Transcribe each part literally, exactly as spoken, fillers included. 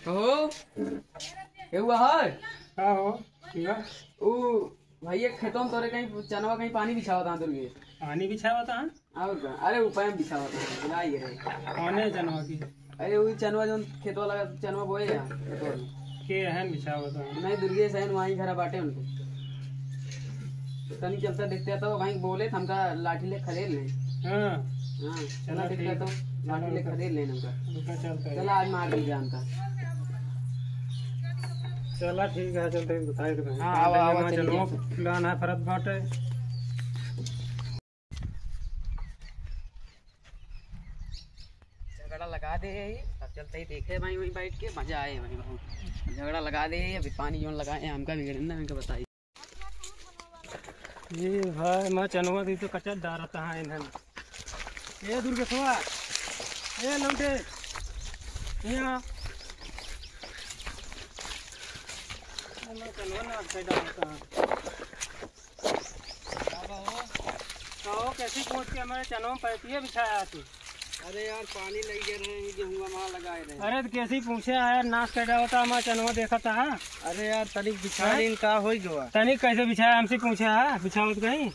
हो, ए हुआ है? का हो? ठीक है। ऊ भैया, खेतों में तोरे कहीं चनवा कहीं पानी बिछावा था, दुर्गे। पानी बिछावा था? और का? अरे, ऊपर में बिछावा था, बुला ये रहे। कौने चनवा की? अरे, वही चनवा, जौन खेतवा लगा, चनवा बोए हैं खेतवा में। के अहन बिछावा था? नहीं, दुर्गे सहन वहीं घर बाटे उनके। तो तनी चलता देखते तो वहीं बोले, हमका लाठी ले खदेड़ ले। हाँ। हाँ, चला चला देखते ठीक। तो लाठी ले खदेड़ ले हमका। रुका, चलता है। चला, आज मार दी जान का। चला ठीक है, चलते हैं, बताए तो कहीं। हाँ, आवा, आवा, चलो, चलिए। लाना फरत बाटे। झगड़ा लगा दे यही, अब चलते ही देखे भाई, वहीं बैठ के मजा आए भाई, बहुत झगड़ा लगा दे। अभी पानी जौन लगाए हैं, हमका बिगड़े ना, हमका बताइए। ये भाई, मैं चनवा दी तो कचर डारता है इन्हन। ए दुर्गेशवा, ए लौटे, यहाँ। मैं चनवा ना से डारता है। कहो, कैसी पहुँच के हमारे चनवा में पैपिया बिछाया तू? अरे यार, पानी लग गए रहे, गेहुआ वहाँ लगाए रहे। अरे तो कैसी पूछे यार, नाश कर डाला था हमारा चनवा, देखा था। अरे यार, तनिक बिछाए हैं? इन का होई गवा? तनिक कैसे बिछाया, हमसे पूछा है, बिछावत कहीं?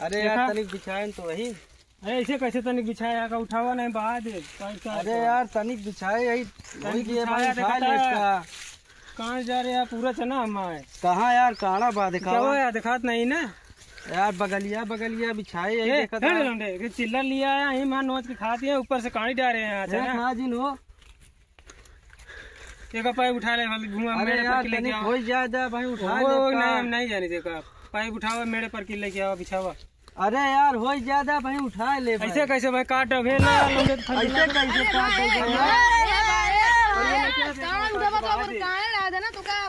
अरे यार, देखा? तनिक बिछाए तो वही। अरे ऐसे कैसे तनिक बिछाया का, उठावा नहीं, बहा दे। अरे यार, तनिक बिछाए, यही तनिक वही दिए बिछाया, भाई, देखा उठा था। ले का। कहाँ जा रहे यार, पूरा चना हमार है। कहाँ यार, काढ़ा बा, दिखावा। दिखावा यार, दिखात नहीं ना। यार, बगलिया, बगलिया बिछाए, यही ए, देखत हे है। लौंडे, के चिल्ला लिया है, यही मार नोच के खाती है, ऊपर से काढ़ी डारे हैं, हे, चना। कहाँ जिन हो? एक पाए उठा ले, वाली घुमा अरे मेरे यार, पर के लेके तनिक आओ। होई जाए दे भाई, उठा ओ, ले का। नहीं, हम नहीं जाने देखा। पाइप उठावा, मेरे पर के लेके आओ, बिछावा। अरे यार, होई जाए दे भाई, उठा ले भाई। ऐसे कैसे भाई, काट अबे ना, लौंडे तो फंस ऐसे गया। कैसे काट दे भाई? अरे, अरे, अरे, अरे, कान दबा तो अरे। कान रहा था ना, तो का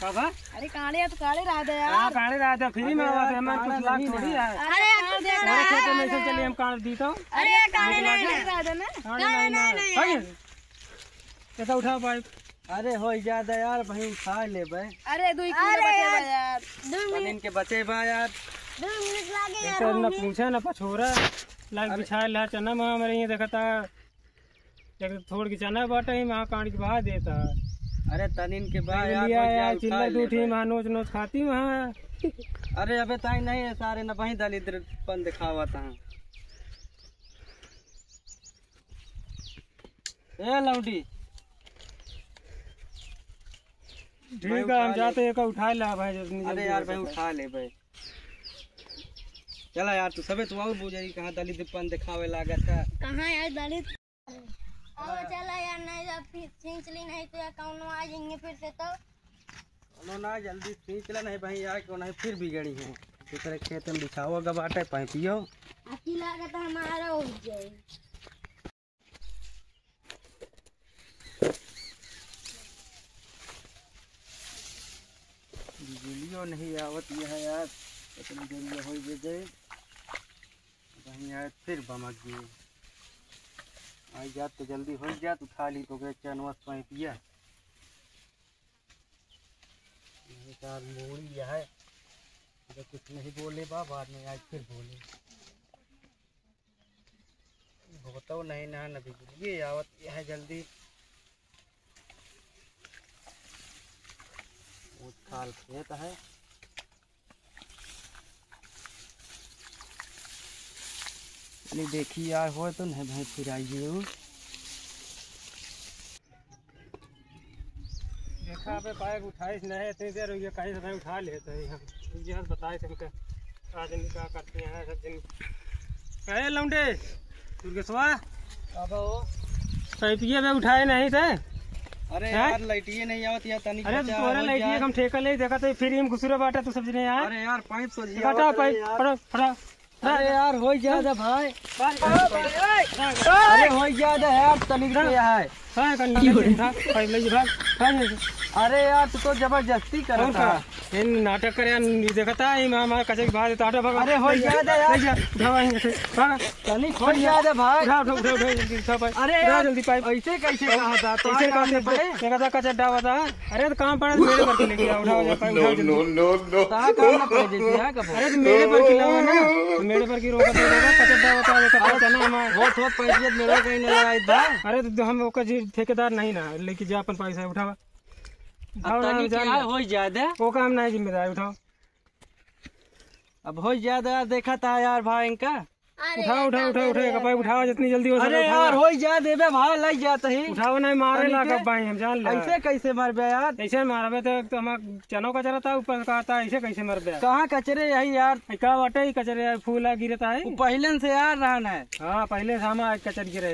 का बा? अरे काढ़े तो काढ़े रहा था यार। हाँ, काढ़े रहा था, फ्री में अरे आवा यार, था, हमारे काढ़ा कुछ लाग नहीं थोड़ी ना। है। अरे यार, तू अरे, देख खेते में से यार। चलिए, हम काढ़ दी तो। अरे काढ़े नहीं, नहीं। नहीं रहा था ना। काढ़े नहीं, नहीं, नहीं। नहीं। भाई, कैसा उठाओ पाइप? अरे हो ज्यादा यार, भाई उठा लेबे। अरे दो ही किलो अरे बचे बा यार। यार। दो तनिन मिनट। के बचे बा यार। दो मिनट लागे यार, ऐसा ना मम्मी। पूछा ना पछोरा। लाग अरे। बिछा ला चना में हमारे ये देखता। एक तो थोड़ के चना बाटे ही, वहाँ काट के बहा देता। अरे तनिन के बहा अरे यार, लिया कोई यार, जाए चिल्ला उठा ले दूठी, भाई। वहाँ नोच नोच खाती वहाँ। अरे अबे ताई नहीं है सारे, न वहीं दलिद्रपन दिखावत हैं। ए लौंडी। ठीक भाई है, उठा हम ले। जाते हैं, एक उठा ला भाई, जल्दी अरे जल्दी यार हो भाई जाता। उठा ले भाई। चला यार, तू सबे तू और बुझाई कहाँ दलिद्रपन दिखावे लागत है। कहाँ यार दलित? अब चला यार, नहीं जब फी-, खींच ली नहीं तो यार कौनो आ जाएंगे फिर से तो। कौनो ना, जल्दी खींच ले नहीं भाई यार, कौनो है फिर बिगड़ी है। दूसरे खेत में बिछाओ गबाटे, पाइपियो। अकी लागत हमारा हो जाए। बिजलियो नहीं आवत यह यार, इतनी देर में हो गए। वहीं आए फिर बमक गए। आई जात तो जल्दी हो जात, उठा ली तो गए चनवस पाइपिया। नहीं तो आज मूड़ी यह है, अगर कुछ नहीं बोले बा, बाद में आज फिर बोले। होतो नहीं ना, न बिजली आवत यह है जल्दी। वो खाल खेत है। नहीं देखी यार, हो तो नहीं भाई, फिर आइए वो। देखा, अबे पाइप उठाइस नहीं, इतनी देर हो गई, कहीं से नहीं उठा लेते हैं हम। ये बताए थे हमके, आज दिन क्या करते हैं, सब दिन। अरे लौंडे, दुर्गेशवा। अब हो। पाइपिया बे उठाए नहीं थे? अरे हैं? यार, लाइटिए नहीं आवत यार, तनी अरे, बचा तोरा हो लाइटिए यार। हम ठेका ले, देखा तो फ्री में घुसुरा बाटा, तू सब जने यार। अरे यार, पाइप तो दिया बटा, होत पाइप, यार। फटा, फटा। अरे यार, हो ज्यादा भाई। अरे हो ज्यादा यार, तनिक के है। हाँ, कन-, की हो रहा? उठा, पाइप ले भाग, भाग। अरे यार, तू तो जबरदस्ती कर और रहा का? था। इन नाटक करे, इन देखता है, इमा हमार कचर के भाग देता, हटा, भागा। अरे, हो जा दे यार। ले जा, उठावा, यहीं से, भागा। तनी हो जा दे भाई। उठा, उठा, उठा, उठा, जल्दी उठा पाइप। अरे उठा यार, जल्दी पाइप। ऐसे कैसे कहा था? तो ऐसे काम काम नहीं पड़े। पड़े। देखा था, कचर डावा था। अरे, तो काम पड़ा, तो मेरे पर के लेके आओ, उठाओ, जा पाइप, उठाओ जल्दी। No, no, no। कहाँ काम ना पड़े जैसे, यहाँ का अरे, तो मेरे पर की लावा ना, तो मेरे पर की रोका, तो रोका, कचर डावा था, ये कचर चना हमार। वो तो पैसे मेरे कहीं नहीं लगाई था। अरे, तो हम ओकर जी ठेकेदार नहीं ना, लेके जा अपन पैसा, उठावा। अब उठाओ ना, तनी जान क्या दे। होई जाए दे? वो काम नहीं जिम्मेदार, उठाओ। अब होई जाए दे यार, देखा था यार भाई इनका। अरे उठाओ, उठाओ, दादा उठाओ, उठाओ, रे। एक पाइप उठाओ, जितनी जल्दी हो सके अरे उठाओ। यार, होई जाए देबे भाई, लग जात ही। उठाओ नहीं, मारे तनी लाग के भाई, हम जान ले। ऐसे कैसे मरबे यार? ऐसे मारबे तो, तो हमार चनो कचरा था, ऊपर का था, ऐसे कैसे मरबे? कहाँ कचरे यही यार? ए, का बाटे ही कचरे यार, फूल आ गिरता है। वो पहले से यार रहन है। हाँ, पहले से हम आज कचर गिरे।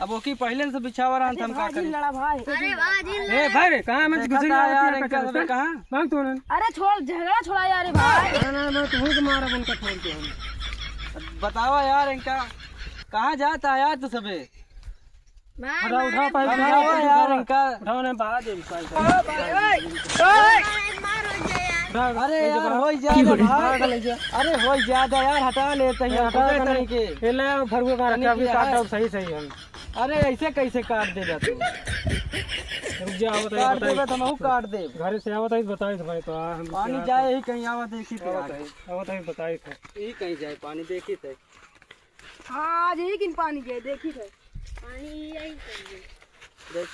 अब ओकी पहिले से बिछावा रहन, हम का करी? लड़ा भाई। अरे वाह जी, ए भाई रे, कहाँ मत देखा घुसरी था यार, यार, इनका कहाँ? भाग तू ना। अरे छोड़, झगड़ा छोड़ा यार, भाई। ना, ना, ना, तू ही मारा उनका छोड़ के हम। बतावा यार, इनका कहाँ जाता है यार तू सबे? उठा, उठा, पाइप उठा, बतावा यार, इनका। उठाओ ना, बाहर दे, पाइप। अरे यार, होई जाए भाई। अरे होई जाए यार, हटा लेते हैं, हटा, हटा, हटा। तनी के। ये ले, भरुआ का तनी रखा, अभी के काट यार। दो, सही, सही हम। अरे, ऐसे कैसे काट देबे तू? रुक जा, आवत है, काट बताई। देबे तो हमहू काट देब। घरे से आवत है, बताई तो भाई, तो आ, हम पानी क्या जाए ही कहीं, आवत देखी थे आवत आगे। है, आवत है, बताई थे। ई कहीं जाए पानी, देखी थे। हाँ, आज ही किन पानी गए, देखी थे। पानी यही कहीं गए। देख।